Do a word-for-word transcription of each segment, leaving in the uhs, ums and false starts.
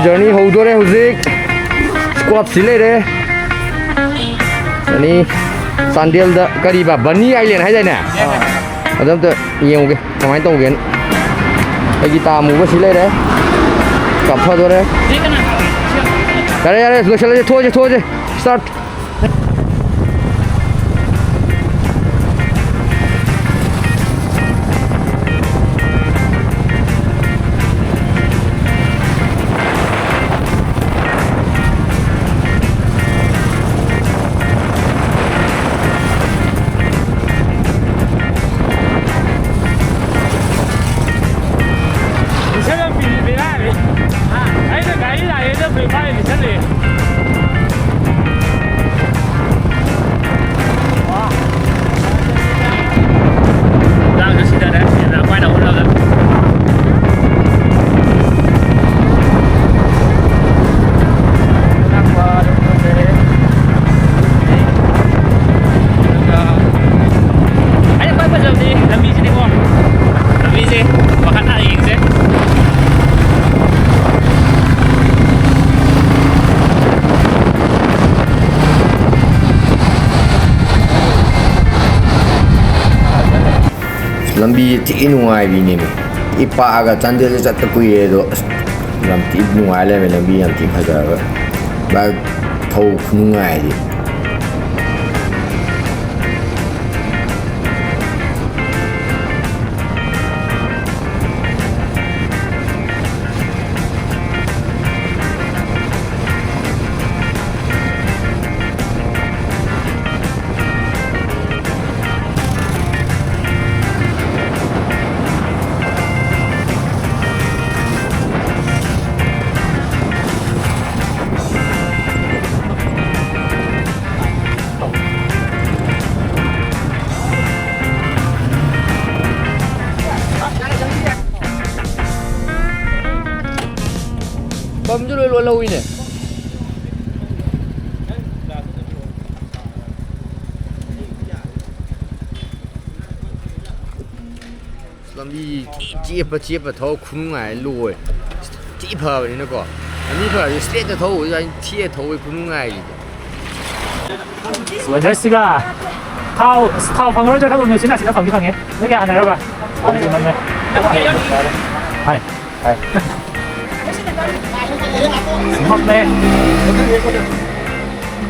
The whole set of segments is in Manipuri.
Journey ꯍꯧꯗꯣꯔꯦ ꯍꯧꯖꯤꯛ꯫ Squad ꯁꯤ ꯂꯩꯔꯦ꯫ ꯑꯅꯤ, ꯆꯥꯟꯗꯦꯜꯗ ꯀꯔꯤꯕ, Bunny Island ꯍꯥꯏꯗꯥꯏꯅꯦ? ꯑꯗꯨ ꯑꯝꯇ ꯌꯦꯡꯉꯨꯒꯦ ꯀꯃꯥꯏꯅ ꯇꯧꯒꯦꯅ꯫ ꯑꯩꯒꯤ ꯇꯥ ꯑꯃꯨꯕ ꯁꯤ ꯂꯩꯔꯦ꯫ ꯀꯥꯞꯊꯗꯣꯔꯦ꯫ ꯌꯥꯔꯦ, ꯌꯥꯔꯦ, ꯂꯣꯏꯁꯤꯜꯂꯁꯦ, ꯊꯣꯛꯑꯁꯦ, ꯊꯣꯛꯑꯁꯦ꯫ Start꯫ ꯃꯤꯁꯟ ꯑꯃ ꯄꯤꯔꯤ ꯕꯦꯔꯥꯅꯤ꯫ ꯑꯩꯅ ꯒꯥꯔꯤ ꯂꯥꯛꯑꯦꯅ ꯐ꯭ꯔꯤ ꯐꯥꯏ ꯃꯤꯁꯟ ꯂꯩ꯫ ꯏꯟꯖꯥꯡꯁꯨ ꯁꯤꯗꯔꯦ, ꯁꯤꯗꯅ ꯑꯩꯈꯣꯏꯅ ꯍꯣꯠꯅꯕꯗ꯫ ꯑꯗꯨꯒ ꯑꯩꯅ ꯈ꯭ꯋꯥꯏ ꯐꯖꯕꯗꯤ ꯂꯝꯕꯤꯁꯤꯅꯤꯀꯣ꯫ ꯂꯝꯕꯤꯁꯦ ꯃꯈꯥ ꯇꯥꯅ ꯌꯦꯡꯁꯦ꯫ ꯂꯝꯕꯤ ꯊꯤ ꯅꯨꯡꯉꯥꯏꯕꯤꯅꯦꯃꯤ꯫ ꯊꯤ ꯄꯥꯛꯑꯒ ꯆꯥꯟꯗꯦꯜꯗ ꯆꯠꯇ ꯀꯨꯏꯔꯦ ꯑꯗꯣ ꯑꯁ ꯌꯥꯝ ꯊꯤ ꯅꯨꯡꯉꯥꯏ ꯂꯩꯔꯝꯃꯦ꯫ ꯂꯝꯕꯤ ꯌꯥꯝ ꯊꯤ ꯐꯖꯔꯒ ꯕꯥꯏꯛ ꯊꯧ ꯈꯨꯅꯨꯡꯉꯥꯏꯗꯤ꯫ ꯄꯝꯁꯨ ꯂꯣꯏ ꯂꯣꯜꯍꯧꯋꯤꯅꯦ꯫ ꯂꯝꯕꯤ ꯊꯤ ꯆꯦꯞꯄ ꯆꯦꯞꯄ ꯊꯧ ꯈꯨꯅꯨꯡꯉꯥꯏ ꯂꯣꯏ꯫ ꯊꯤ ꯐꯕꯅꯤꯅꯀꯣ꯫ ꯂꯝꯕꯤ ꯐꯔꯗꯤ ꯏꯁꯇ꯭ꯔꯦꯠꯇ ꯊꯧꯕꯗꯨꯗ ꯑꯩꯅ ꯊꯤꯑ ꯊꯧꯕꯒꯤ ꯈꯨꯅꯨꯡꯉꯥꯏꯁꯤꯗꯤ꯫ ꯋꯦꯗꯔꯁꯤꯒ ꯊꯥꯎ, ꯊꯥꯎ ꯐꯪꯉꯔꯣꯏꯗ꯭ꯔꯥ ꯈꯜꯂꯨꯕꯅꯦ꯫ ꯁꯤꯅ ꯁꯤꯗ ꯐꯪꯗꯤ ꯐꯪꯉꯦ꯫ ꯅꯣꯏ ꯀꯌꯥ ꯍꯥꯟꯅꯔꯕ? ꯍꯣꯏ꯫ ꯍꯣꯏ꯫ ꯃꯝꯃꯦ꯫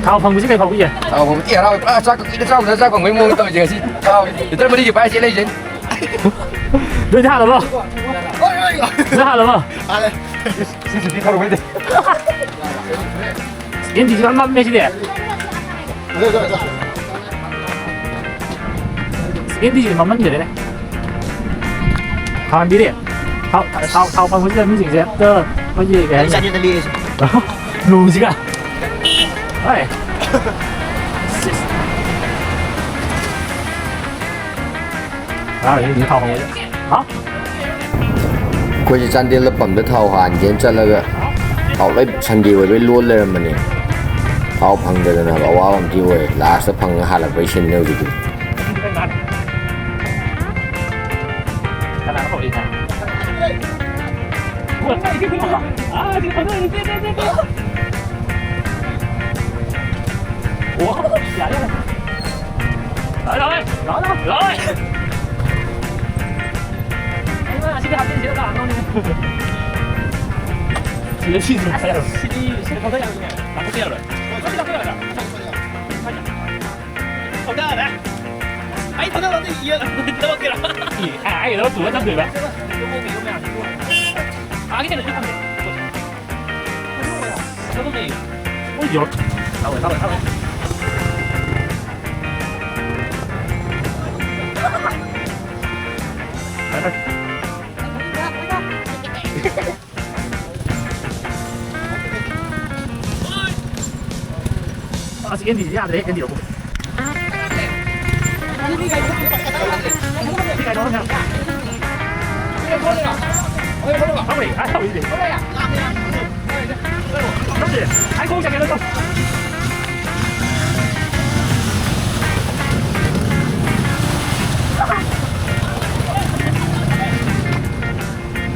ꯊꯥꯎ ꯐꯪꯕꯁꯤ ꯀꯩ ꯐꯥꯎꯕꯤꯒꯦ? ꯊꯥꯎ ꯐꯪꯕ ꯊꯤ ꯍꯔꯥꯎꯋꯦ꯫ ꯄꯨꯔꯥ ꯆꯥꯛꯀ ꯀꯨꯏꯅ ꯆꯥꯔꯨꯗꯅ ꯆꯥꯛ ꯐꯪꯕꯒꯤ ꯃꯑꯣꯡ ꯇꯧꯔꯤꯁꯦ ꯉꯁꯤ꯫ ꯊꯥꯎ ꯂꯤꯇꯔ ꯃꯔꯤꯒꯤ ꯄꯥꯏꯔ ꯆꯦꯜꯂꯛꯏꯁꯦ꯫ ꯅꯣꯏꯗꯤ ꯍꯥꯜꯂꯕꯣ? ꯅꯣꯏ ꯍꯥꯜꯂꯕꯣ? ꯍꯥꯜꯂꯦ꯫ ꯁꯤ ꯁꯨꯇꯤ ꯊꯧꯔꯝ ꯍꯥꯏꯗꯤ꯫ ꯁꯤꯗꯤ ꯌꯥꯝ ꯃꯝꯃꯦ ꯁꯤꯗꯤ꯫ ꯁꯤꯗꯤ ꯃꯃꯟꯒꯔꯦ꯫ ꯈꯥꯝꯕꯤꯔꯦ꯫ ꯊꯥꯎ, ꯊꯥꯎ, ꯊꯥꯎ ꯐꯪꯕꯁꯤꯗ ꯃꯤꯁꯤꯡꯁꯦ ꯍꯦꯛꯇ ꯑꯩꯈꯣꯏꯒꯤ ꯀꯩ ꯍꯥꯏꯅꯤ? ꯆꯥꯟꯗꯦꯜꯗ ꯂꯦꯛꯑꯦ꯫ ꯅꯣꯡꯁꯤꯒ꯫ ꯍꯣꯏ꯫ ꯁꯤꯁ꯫ ꯉꯔꯥꯡ ꯑꯍꯤꯡꯗꯤ ꯊꯥꯎ ꯐꯪꯕꯁꯦ꯫ ꯍꯥ? ꯑꯩꯈꯣꯏꯁꯦ ꯆꯥꯟꯗꯦꯜꯗ ꯄꯝꯗ ꯊꯥꯎ ꯍꯥꯟꯒꯦꯅ ꯆꯠꯂꯒ ꯊꯥꯎ ꯂꯣꯏ ꯁꯟꯗꯦ ꯑꯣꯏꯕꯩ ꯂꯣꯜ ꯂꯩꯔꯝꯕꯅꯦ꯫ ꯊꯥꯎ ꯐꯪꯗꯗꯅ ꯑꯋꯥꯕ ꯑꯃꯗꯤ ꯑꯣꯏ꯫ ꯂꯥꯁꯇ ꯐꯪꯉ ꯍꯜꯂꯛꯄꯩ ꯁꯤꯟꯅꯦ ꯍꯧꯖꯤꯛꯀꯤ꯫ ꯀꯅꯥꯅꯣ ꯀꯧꯔꯛꯏꯁꯦ? ꯑꯥ, ꯁꯤ ꯐꯖꯅ ꯅꯠꯇꯦ, ꯅꯠꯇꯦ, ꯅꯠꯇꯦ꯫ ꯑꯣ, ꯌꯥꯔꯦ, ꯌꯥꯔꯦ꯫ ꯂꯥꯛꯑꯣ, ꯂꯥꯛꯑꯣ, ꯂꯥꯛꯑꯣ, ꯂꯥꯛꯑꯣ꯫ ꯑꯩ ꯃꯥ ꯑꯁꯤꯗꯤ ꯍꯥꯞꯆꯤꯟꯁꯤꯔ ꯂꯥꯛꯑꯗꯧꯅꯦ꯫ ꯁꯤꯗ ꯁꯤꯁꯤꯅ ꯈꯔ ꯌꯥꯔꯣꯏ꯫ ꯁꯤꯗꯤ ꯁꯤꯗ ꯊꯧꯗ ꯌꯥꯔꯣꯏꯅꯦ꯫ ꯂꯥꯛꯊꯣꯛꯄ ꯌꯥꯔꯣꯏ꯫ ꯁꯤꯗꯤ ꯂꯥꯛꯊꯣꯛ ꯌꯥꯔꯣꯏ꯫ ꯊꯧꯗꯔꯦ꯫ ꯑꯩ ꯊꯧꯗꯕ ꯅꯠꯇꯦ, ꯏ-, ꯂꯧꯔꯛꯀꯦꯔꯥ? ꯑꯦ, ꯑꯩ ꯂꯧꯔꯛꯇꯨꯒ ꯆꯠꯇꯣꯏꯕ꯫ ꯑꯥꯒꯤ ꯀꯩꯅꯣꯁꯨ ꯊꯝꯃꯦ꯫ ꯆꯠꯂꯨꯅꯦ꯫ ꯑꯣ, ꯌꯧꯔꯛ-, ꯇꯧꯔꯦ, ꯇꯧꯔꯦ, ꯇꯧꯔꯦ꯫ ꯐꯔꯦ, ꯐꯔꯦ꯫ ꯑꯁ, ꯑꯦꯟꯗꯤꯁꯤ ꯌꯥꯗ꯭ꯔꯦ, ꯑꯦꯟꯗꯤ ꯂꯧꯊꯣꯛ꯫ ꯍꯧꯔꯦ, ꯑꯥ, ꯍꯧꯔꯦ꯫ ꯈꯪꯗꯦ, ꯑꯩ ꯈꯣꯡ ꯆꯠꯀꯦ, ꯂꯧꯊꯣꯛ꯫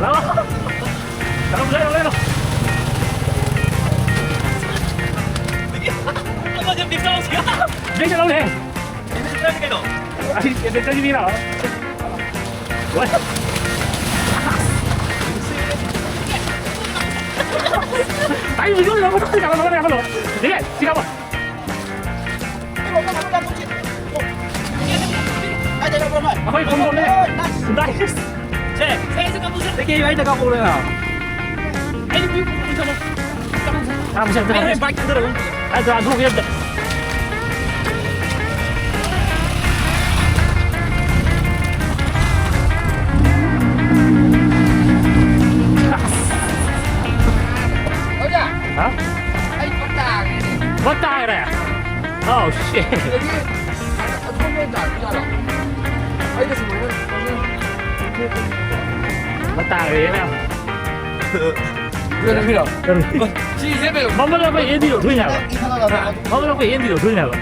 ꯂꯥꯛꯑꯣ꯫ ꯂꯥꯛꯑꯣ, ꯂꯥꯛꯑꯣ, ꯂꯥꯛꯑꯣ꯫ ꯑꯩ ꯆꯠꯍꯧꯔꯦ꯫ ꯑꯩ ꯑꯦꯗꯚꯦꯟꯆꯔꯒꯤ ꯃꯤꯔꯣ? ꯇꯥꯏ, ꯚꯤꯗꯤꯑꯣ ꯂꯧꯕ ꯇꯥꯏ, ꯀꯩꯅꯣ ꯂꯧꯕ ꯌꯥꯕ ꯂꯧ꯫ ꯁꯤꯒꯦ, ꯁꯤꯒꯕ꯫ ꯑꯩꯈꯣꯏ ꯈꯣꯡꯖꯣꯝꯅꯦ꯫ ꯁꯦ, ꯁꯦ, ꯁꯦ, ꯀꯥꯞꯄꯨꯁꯦ꯫ ꯀꯩꯀꯩ ꯍꯥꯏꯗ ꯀꯥꯞꯄꯧꯔꯦ ꯅꯪ? ꯑꯩ ꯃꯤ ꯄꯨꯊꯣꯛꯑꯣ꯫ ꯀꯥꯞꯄꯨꯁꯦ꯫ ꯑꯩ ꯍꯣꯔꯦꯟ ꯕꯥꯏꯛ ꯊꯥꯗꯔꯛꯑꯣ꯫ ꯑꯗꯣ ꯑꯗꯨ ꯌꯥꯗꯦ꯫ ꯑꯣꯖꯥ, ꯍꯥ? ꯑꯩ ꯐꯛ ꯇꯥꯈ꯭ꯔꯦꯅꯦ꯫ ꯐꯛ ꯇꯥꯈ꯭ꯔꯦ? Oh, shit. ꯑꯗꯒꯤ ꯑꯗꯨꯝ ꯂꯣꯏ ꯇꯥꯈꯤꯖꯥꯠꯂꯣ? ꯑꯩꯅ ꯁꯨꯃꯥꯏꯅ ꯐꯛ ꯇꯥꯈ꯭ꯔꯦꯅꯦ꯫ ꯀꯩꯅꯣꯒꯤꯔꯣ? ꯁꯤ ꯏꯆꯦ ꯀꯩꯅꯣ? ꯃꯃꯜ ꯑꯩꯈꯣꯏ ꯑꯦꯟꯗꯤ ꯂꯧꯊꯣꯛꯏꯅꯦ ꯍꯥꯏꯕ꯫ ꯃꯃꯜ ꯑꯩꯈꯣꯏ ꯑꯦꯟꯗꯤ ꯂꯧꯊꯣꯛꯏꯅꯦ ꯍꯥꯏꯕ꯫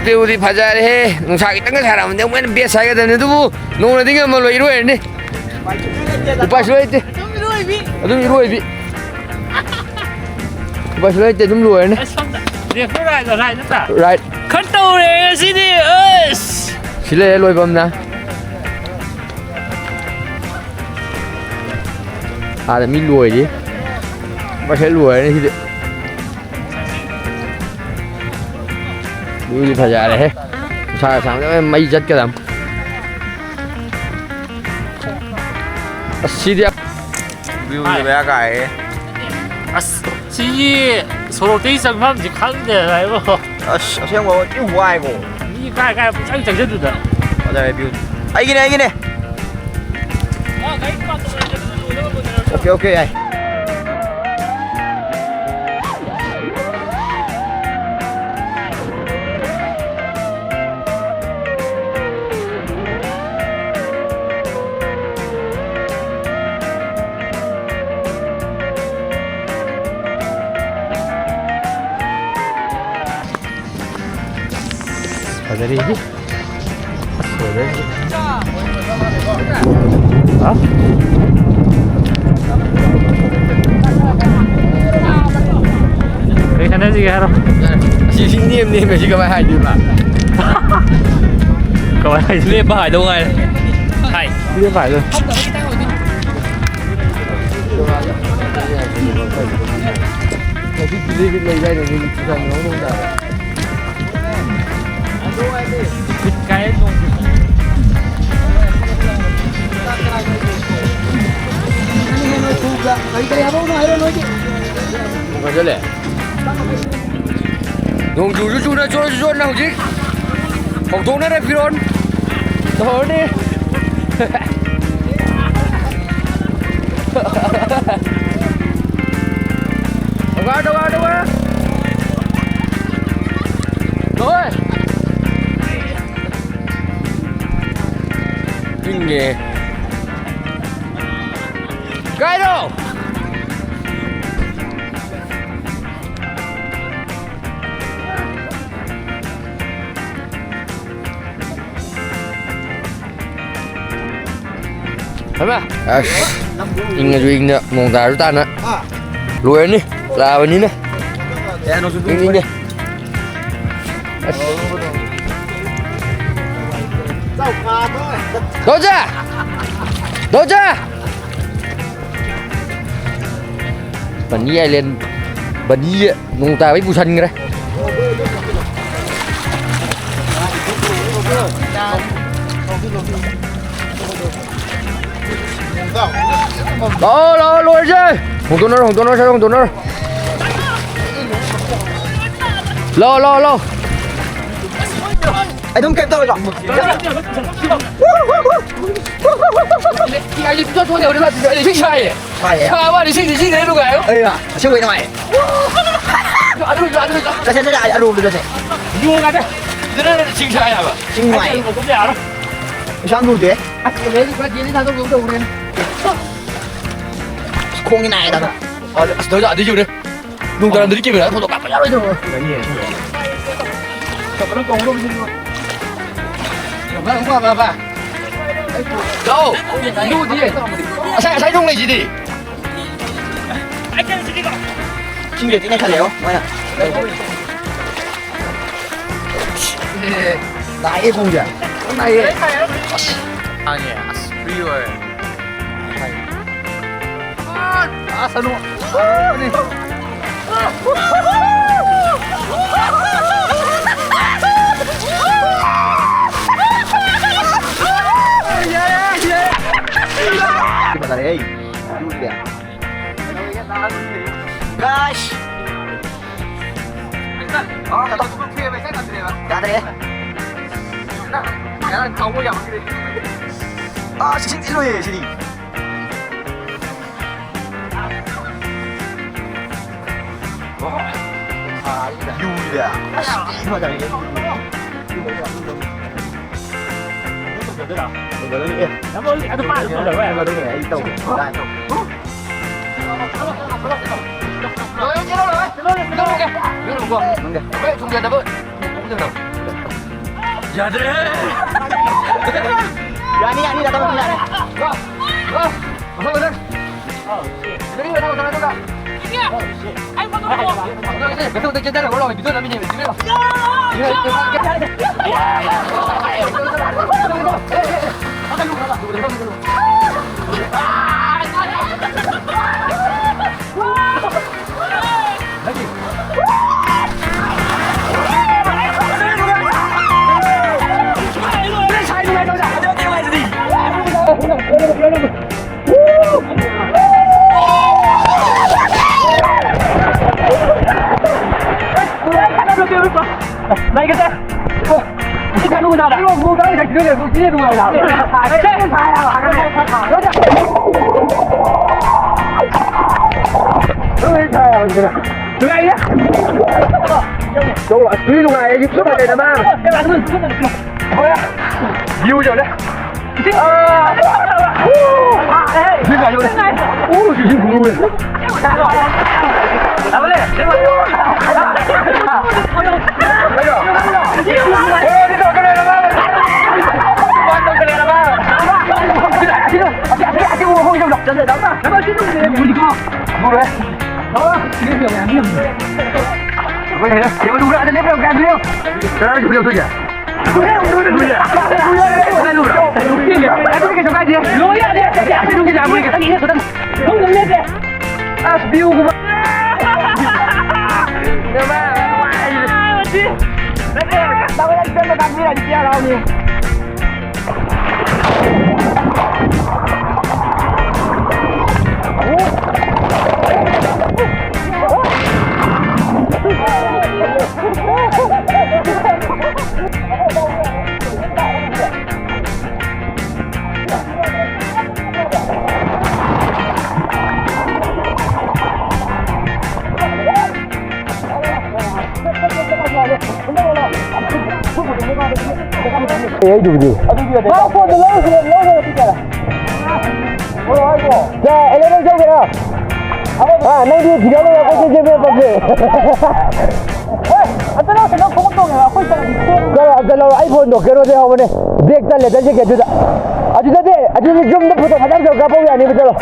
ꯚ꯭ꯌꯨꯗꯤ ꯐꯖꯔꯦꯍꯦ꯫ ꯅꯨꯡꯁꯥ ꯈꯤꯇꯪꯒ ꯁꯥꯔꯛꯑꯃꯗꯤ ꯑꯃꯨꯛ ꯍꯦꯟꯅ ꯕꯦꯁ ꯍꯥꯏꯒꯗꯕꯅꯤ꯫ ꯑꯗꯨꯕꯨ ꯅꯣꯡꯅꯗꯤ ꯉꯝꯃꯔꯣꯏ, ꯏꯔꯣꯏꯔꯅꯤ꯫ ꯎꯄꯥꯏꯁꯨ ꯂꯩꯇꯦ꯫ ꯑꯗꯨꯝ ꯏꯔꯣꯏꯕꯤ꯫ ꯎꯄꯥꯏꯁꯨ ꯂꯩꯇꯦ, ꯑꯗꯨꯝ ꯂꯣꯏꯔꯅꯤ꯫ ꯑꯁ, ꯁꯣꯝꯗ left ꯔꯣ, right ꯔꯣ, right ꯅꯠꯇ꯭ꯔꯥ? Right꯫ ꯈꯔ ꯇꯧꯔꯦ ꯉꯁꯤꯗꯤ, ꯑꯁ! ꯁꯤ ꯂꯩꯔꯦ ꯂꯣꯏꯐꯝꯅ꯫ ꯑꯥꯗ ꯃꯤ ꯂꯣꯏꯔꯤ꯫ ꯃꯁꯦ ꯂꯣꯏꯔꯅꯤ ꯁꯤꯗꯤ꯫ ꯚ꯭ꯌꯨꯗꯤ ꯐꯖꯔꯦꯍꯦ꯫ ꯅꯨꯡꯁꯥꯒ ꯁꯥꯕꯅꯦ ꯃꯩ ꯆꯠꯀꯗꯝ꯫ ꯑꯁ ꯁꯤꯗꯤ ꯚ꯭ꯌꯨꯗꯤ ꯕꯦꯔꯥ ꯀꯥꯏꯍꯦ꯫ ꯑꯁ ꯁꯤꯒꯤ ꯁꯣꯔꯣꯛꯇꯒꯤ ꯆꯪꯐꯝꯁꯤ ꯈꯪꯗꯦꯗ ꯏꯕꯣ꯫ ꯑꯁ ꯑꯁꯦꯡꯕ ꯊꯤ ꯋꯥꯏꯀꯣ꯫ ꯃꯤ ꯀꯥꯏ ꯀꯥꯏ ꯄꯨꯡꯆꯪ ꯆꯪꯁꯤꯟꯗꯨꯗ꯫ ꯐꯖꯔꯦ ꯚ꯭ꯌꯨ꯫ ꯑꯩꯒꯤꯅꯦ, ꯑꯩꯒꯤꯅꯦ꯫ ꯑꯣꯀꯦ, ꯑꯣꯀꯦ, ꯌꯥꯏ꯫ ꯐꯖꯔꯦ꯫ ꯍꯥ? ꯆꯠꯁꯤꯒꯦ ꯍꯥꯏꯔꯣ? ꯑꯁꯤ ꯁꯤ ꯅꯦꯝ ꯅꯦꯝꯃꯦ, ꯁꯤ ꯀꯃꯥꯏ ꯍꯥꯏꯗꯣꯏꯕ? ꯀꯃꯥꯏ ꯍꯥꯏꯗꯣꯏꯅꯣ? ꯂꯦꯞꯄ ꯍꯥꯏꯗꯧ ꯉꯥꯏꯔꯦ꯫ ꯍꯥꯏ꯫ ꯂꯦꯞꯄ ꯍꯥꯏꯗꯣꯏꯅꯣ? ꯉꯁꯤ ꯗꯦꯕꯤꯠ ꯂꯩꯗꯥꯏꯅꯦ, ꯃꯤꯅꯤꯠ ꯆꯨꯝꯅ ꯉꯥꯎꯅꯕ ꯇꯥꯔꯦ꯫ ꯀꯥꯏ ꯅꯣꯡ ꯐꯥꯖꯜꯂꯦ꯫ ꯅꯣꯡ ꯆꯨꯁꯨ ꯆꯨꯅ, ꯆꯣꯠꯁꯨ ꯆꯣꯠꯅ ꯍꯧꯖꯤꯛ ꯍꯧꯗꯣꯛꯅꯔꯦ ꯐꯤꯔꯣꯟ꯫ ꯇꯧꯔꯅꯤ꯫ ꯇꯧꯒꯥꯏ, ꯇꯧꯒꯥꯏ, ꯇꯧꯒꯥꯏ꯫ ꯂꯣꯏ꯫ ꯏꯪꯉꯦ꯫ ꯀꯥꯏꯔꯣ? ꯍꯩꯃꯥ! ꯑꯁ, ꯏꯪꯉꯁꯨ ꯏꯪꯅ, ꯅꯣꯡ ꯇꯥꯔꯁꯨ ꯇꯥꯅ꯫ ꯂꯣꯏꯔꯅꯤ, ꯂꯥꯛꯑꯕꯅꯤꯅ꯫ ꯏꯪ ꯏꯪꯅ꯫ ꯑꯁ꯫ ꯗꯣꯟꯆꯥ! ꯗꯣꯟꯆꯥ! ꯕꯟꯅꯤ ꯑꯥꯏꯂꯦꯟ, ꯕꯟꯅꯤ ꯅꯣꯡ ꯇꯥꯕꯩ ꯄꯨꯁꯟꯈ꯭ꯔꯦ꯫ ꯂꯥꯛꯑꯣ, ꯂꯥꯛꯑꯣ, ꯂꯣꯏꯔꯁꯦ꯫ ꯍꯣꯡꯗꯣꯛꯅꯔꯣ, ꯍꯣꯡꯗꯣꯛꯅꯔꯣ, ꯁꯠ ꯍꯣꯡꯗꯣꯛꯅꯔꯣ꯫ ꯂꯥꯛꯑꯣ, ꯂꯥꯛꯑꯣ, ꯂꯥꯛꯑꯣ꯫ ꯑꯩ ꯑꯗꯨꯝ ꯀꯩꯝ ꯇꯧꯔꯣꯏꯀꯣ꯫ ꯁꯤ ꯁꯥꯏꯌꯦ꯫ ꯁꯥꯏꯌꯦ꯫ ꯁꯥꯕ ꯋꯥꯅꯤ, ꯏꯁꯤꯡꯗꯤ ꯁꯤꯗ꯭ꯔꯦ, ꯅꯨꯡꯉꯥꯏꯌꯣ꯫ ꯑꯩ ꯑꯁꯦꯡꯕꯩ ꯅꯨꯡꯉꯥꯏꯌꯦ꯫ ꯑꯗꯨ, ꯑꯗꯨ, ꯑꯗꯨ, ꯆꯠꯁꯦ, ꯆꯠꯁꯦ, ꯑꯩ ꯑꯔꯨꯕꯗ ꯆꯠꯁꯦ꯫ ꯌꯣꯡ ꯉꯥꯛꯇ꯫ ꯑꯗꯨꯅ ꯏꯁꯤꯡ ꯁꯥꯏ ꯍꯥꯏꯕ꯫ ꯏꯁꯤꯡ ꯅꯨꯡꯉꯥꯏꯌꯦ꯫ ꯑꯩ ꯌꯥꯔꯣꯏ꯫ ꯏꯁꯥ ꯂꯨꯗꯦ꯫ ꯑꯁ, ꯂꯩꯔꯤ ꯈꯔ ꯆꯦꯜꯂꯤ ꯊꯥꯗꯣꯛ ꯇꯧꯔꯦ꯫ ꯑꯁ, ꯈꯣꯡꯗꯤ ꯅꯥꯏꯌꯦ, ꯗꯥꯗꯥ꯫ ꯑꯗꯨ, ꯑꯁ, ꯗꯥꯗꯥ, ꯑꯗꯨ ꯌꯦꯡꯉꯨꯅꯦ꯫ ꯅꯣꯡ ꯇꯥꯔꯝꯗꯗꯤ camera ꯊꯣꯛꯂꯛꯄ ꯌꯥꯔꯣꯏꯗ꯭ꯔꯣ? ꯂꯥꯛꯑꯣ, ꯂꯨꯗꯤꯌꯦ꯫ ꯉꯁꯥꯏ, ꯉꯁꯥꯏ ꯅꯣꯡ ꯂꯩꯁꯤꯗꯤ꯫ ꯏꯁꯤꯡꯁꯦ ꯊꯤꯅ ꯈꯜꯂꯦꯕꯣ, ꯃꯣꯏꯅ꯫ ꯂꯥꯛꯑꯦ ꯈꯣꯡꯁꯦ꯫ ꯂꯥꯛꯑꯦ꯫ ꯈꯪꯉꯦ꯫ ꯑꯁ, free ꯑꯣꯏꯔꯦ꯫ ꯑꯁ, ꯑꯅꯨ꯫ ꯐꯖꯔꯦ꯫ Guys! ꯌꯥꯗ꯭ꯔꯦ꯫ ꯑꯥ, ꯁꯤ ꯁꯤꯡꯖꯤꯜꯂꯣꯏꯌꯦ ꯁꯤꯗꯤ꯫ ꯌꯨꯔꯤꯗ꯫ ꯑꯁ, ꯊꯤ ꯐꯖꯔꯦ꯫ ꯑꯦ, ꯑꯗꯨ ꯄꯥꯏꯔ ꯇꯧꯔ ꯂꯣꯏꯔꯦ꯫ ꯑꯩ ꯇꯧꯒꯦ꯫ ꯌꯥꯗ꯭ꯔꯦ꯫ ꯌꯥꯅꯤ, ꯌꯥꯅꯤ, ꯌꯥꯅꯤ꯫ ꯅꯨꯡꯉꯥꯏꯌꯦ꯫ ꯅꯨꯡꯉꯥꯏꯌꯦ꯫ ꯌꯨꯝ ꯐꯖꯩ ꯅꯃ꯫ ꯚ꯭ꯌꯨ ꯌꯦꯡꯉꯨꯅꯦ꯫ ꯑꯥ! ꯁꯤ ꯉꯥꯏꯌꯨꯅꯦ꯫ ꯑꯣ, ꯁꯤ ꯁꯤ ꯎꯔꯦ꯫ ꯎꯔꯦ꯫ ꯀꯩꯅꯣ? ꯇꯦꯕꯜ ꯎꯕ꯭ꯔꯥ? ꯑꯗ ꯂꯦꯞꯄ ꯌꯥꯝ ꯀꯥꯏꯕꯤꯌꯨ꯫ ꯀꯗꯥꯏꯗ ꯍꯨꯏꯗꯧ ꯊꯣꯛꯏꯁꯦ? ꯑꯗꯨꯗꯤ ꯀꯩꯁꯨ ꯀꯥꯏꯗꯦ꯫ ꯂꯣꯏ ꯌꯥꯗꯦ꯫ ꯑꯗꯨꯗꯤ ꯀꯩꯁꯨ ꯀꯥꯏꯗꯦ꯫ ꯑꯁ, ꯚ꯭ꯌꯨꯒꯨꯝꯕ꯫ ꯅꯠꯇꯦ, ꯇꯧꯔ ꯆꯠꯂ ꯀꯥꯟꯗ ꯄꯤꯌꯥ ꯂꯥꯎꯅꯤ꯫ ꯑꯩꯗꯨꯕꯨꯗꯤ꯫ ꯃꯥ ꯐꯣꯟꯗꯣ ꯂꯧꯔꯨꯁꯤꯔ, ꯂꯧꯔꯨꯔꯁꯤ ꯀꯩꯅꯣ? ꯀꯌꯥ, ꯑꯦꯂꯦꯚꯦꯟ ꯆꯧꯒꯦꯔꯣ? ꯑꯥ, ꯅꯪꯗꯤ ꯐꯤꯒꯔ ꯂꯩꯔ ꯀꯣꯏꯆꯦꯟ ꯆꯦꯟꯕ ꯄꯛꯁꯦ꯫ ꯍꯦ, ꯑꯝꯇ ꯂꯧꯁꯦ, ꯅꯪ ꯈꯣꯡꯎꯞ ꯇꯣꯡꯉꯦꯕ, ꯑꯩꯈꯣꯏ ꯆꯠꯂꯗꯤ ꯈꯣꯡ ꯆꯠꯂꯣ, ꯑꯝꯇ ꯂꯧꯔꯣ, ꯑꯩ ꯐꯣꯟꯗꯣ ꯀꯩꯅꯣꯗꯩ ꯍꯧꯕꯅꯦ, ꯕꯦꯛꯇ ꯂꯦꯇꯔ ꯖꯦꯀꯦꯠꯇꯨꯗ꯫ ꯑꯗꯨꯗꯗꯤ, ꯑꯗꯨꯗꯤ ꯌꯨꯝꯗ ꯐꯣꯇꯣ ꯐꯖ ꯐꯖꯕ ꯀꯥꯞꯄꯧ ꯌꯥꯅꯤꯕ, ꯆꯠꯂꯣ꯫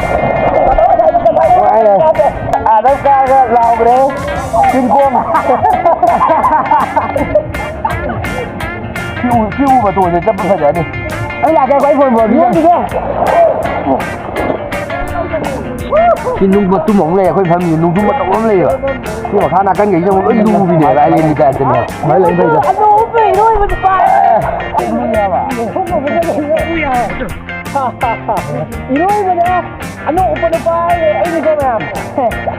ꯑꯥꯗ ꯀꯥꯔꯒ ꯂꯥꯎꯈ꯭ꯔꯦ, ꯆꯤꯡꯈꯣꯡ꯫ ꯁꯤ ꯎ-, ꯁꯤ ꯎ ꯃꯇꯣꯟꯁꯦ ꯆꯠꯄ ꯐꯖꯅꯤ꯫ ꯑꯩ ꯂꯥꯛꯀꯦ, ꯑꯩꯈꯣꯏ ꯐꯣꯟ ꯐꯣꯟ ꯌꯣꯟꯈꯤꯒꯦ꯫ ꯁꯤ ꯅꯨꯡ ꯃꯇꯨꯝ ꯑꯃ ꯂꯩ, ꯑꯩꯈꯣꯏ ꯐꯝꯃꯤꯁꯦ ꯅꯨꯡꯗꯨꯝ ꯃꯇꯨꯝ ꯑꯃ ꯂꯩꯌꯦꯕ꯫ ꯁꯤ ꯃꯈꯥ ꯅꯥꯀꯟꯈꯩꯁꯤꯅ ꯑꯃꯨꯛ ꯂꯣꯏ ꯂꯨꯕꯤꯅꯦꯕ, ꯑꯥꯏꯂꯦꯟꯒꯤ ꯇꯥꯏꯞꯇꯅꯦ꯫ ꯁꯨꯃꯥꯏꯅ ꯂꯩ ꯐꯩꯗ꯫ ꯑꯅꯣꯛ ꯎꯞꯄ ꯏꯔꯣꯏꯕ ꯅꯨꯄꯥ꯫ ꯏꯔꯣꯏꯕꯅ ꯑꯅꯣꯛ ꯎꯞꯄ ꯅꯨꯄꯥ ꯍꯥꯏꯔꯦ ꯑꯩꯅꯤꯀꯣ ꯃꯌꯥꯝ꯫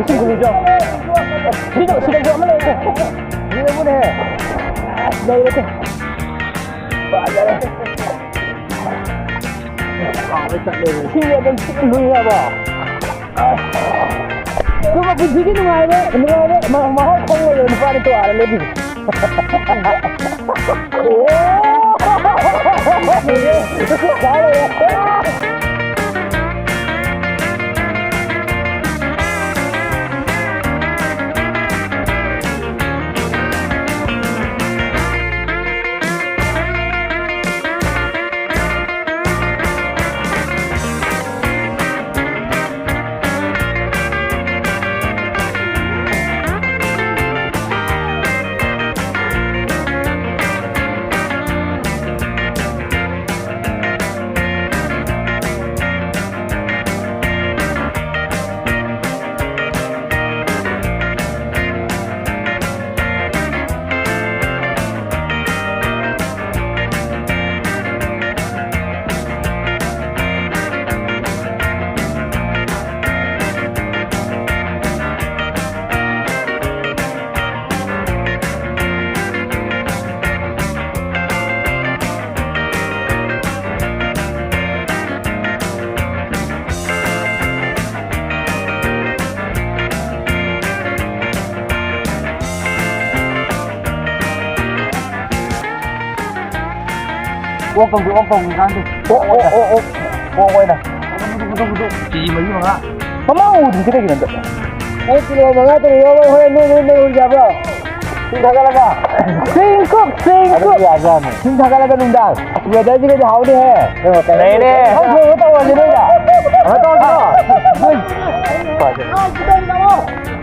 ꯏꯁꯤꯡ ꯈꯨꯜꯂꯤꯗꯣ꯫ ꯁꯤꯗꯣ, ꯁꯤꯗꯁꯨ ꯑꯃ ꯂꯩꯔꯦ꯫ ꯁꯤꯗ ꯑꯃꯅꯦ꯫ ꯑꯁ, ꯂꯩꯔꯦ꯫ ꯐꯖꯔꯦ꯫ ꯁꯤꯗꯤ ꯑꯗꯨꯝ ꯊꯤꯅ ꯂꯨꯏ ꯍꯥꯏꯕ꯫ ꯑꯗꯨꯒ ꯄꯨꯟꯁꯤꯒꯤ ꯅꯨꯡꯉꯥꯏꯕ, ꯅꯨꯡꯉꯥꯏꯕ ꯃ-, ꯃꯍꯥꯎ ꯈꯪꯉꯣꯏꯗꯕ ꯅꯨꯄꯥꯅꯤ ꯇꯣꯉꯥꯟꯅ ꯂꯦꯞꯄꯤꯁꯦ꯫ ꯑꯣꯛ ꯇꯧꯁꯤ, ꯑꯣꯛ ꯇꯧꯁꯤ, ꯀꯥꯟꯗꯦ꯫ ꯑꯣꯛ, ꯑꯣꯛ, ꯑꯣꯛ, ꯑꯣꯛ, ꯑꯣꯛ ꯑꯣꯏꯅ꯫ ꯀꯦꯖꯤ ꯃꯔꯤ ꯃꯉꯥ꯫ ꯃꯃꯥꯡ ꯎꯗ꯭ꯔꯤꯁꯦ ꯀꯩꯒꯤꯅꯣ ꯑꯝꯇ? ꯑꯣꯛ ꯀꯤꯂꯣ ꯃꯉꯥ ꯇꯔꯨꯛ ꯌꯥꯎꯕ ꯍꯣꯔꯦꯟ ꯅꯣꯏ, ꯅꯣꯏ, ꯅꯣꯏ ꯎꯔꯨ ꯌꯥꯕ꯭ꯔꯣ? ꯁꯤꯡ ꯊꯥꯒꯠꯂꯒ꯫ ꯁꯤꯡ ꯀꯨꯞ, ꯁꯤꯡ ꯀꯨꯞ꯫ ꯑꯗꯨꯗꯤ ꯌꯥꯖꯥꯠꯅꯤ꯫ ꯁꯤꯡ ꯊꯥꯒꯠꯂꯒ ꯅꯨꯡꯗꯥꯡ꯫ Weatherꯁꯤꯒꯗꯤ ꯍꯥꯎꯅꯤꯍꯦ꯫ ꯂꯩꯔꯦ꯫ ꯂꯩꯔꯦ꯫ ꯂꯧ ꯊꯣꯡꯕ ꯇꯧꯔꯁꯦ ꯅꯣꯏꯗ꯫ ꯀꯩꯅꯣ ꯇꯧꯔꯁꯤꯔꯣ? ꯅꯣꯏ꯫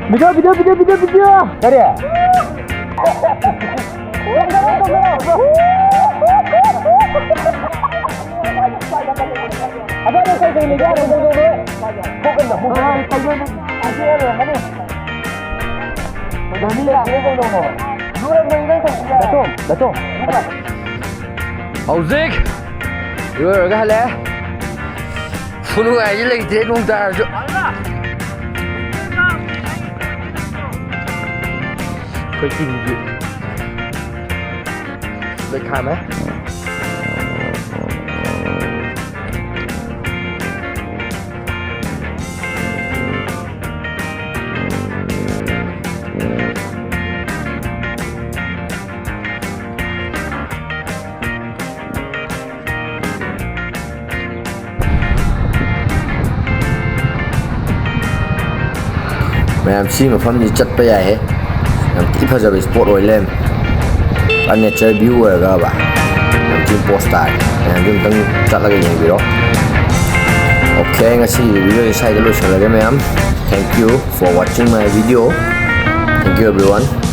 Video, video, video, video, video꯫ ꯀꯔꯤ? ꯍꯧꯖꯤꯛ ꯏꯔꯣꯏꯔꯒ ꯍꯜꯂꯛꯑꯦ꯫ ꯈꯨꯅꯨꯡꯉꯥꯏꯗꯤ ꯂꯩꯇꯦ ꯅꯣꯡ ꯇꯥꯔꯁꯨ꯫ ꯑꯩꯈꯣꯏ ꯇꯤꯝꯒꯤ ꯂꯩꯈꯥꯝꯃꯦ꯫ ꯃꯌꯥꯝ, ꯁꯤ ꯃꯐꯝꯁꯤ ꯆꯠꯄ ꯌꯥꯏꯍꯦ꯫ ꯌꯥꯝ ꯊꯤ ꯐꯖꯕ spot ꯑꯣꯏ ꯂꯩꯔꯝꯃꯦ꯫ ꯄꯨꯔꯥ nature view ꯑꯣꯏꯔꯒꯕ ꯌꯥꯝ ꯊꯤ posh ꯇꯥꯔꯦ꯫ ꯃꯌꯥꯝꯁꯨ ꯑꯝꯇꯪ ꯆꯠꯂꯒ ꯌꯦꯡꯕꯤꯔꯣ꯫ Okay, ꯉꯁꯤꯒꯤ videoꯁꯤ ꯁ꯭ꯋꯥꯏꯗ ꯂꯣꯏꯁꯤꯜꯂꯒꯦ ꯃꯌꯥꯝ꯫ Thank you for watching my video. Thank you everyone.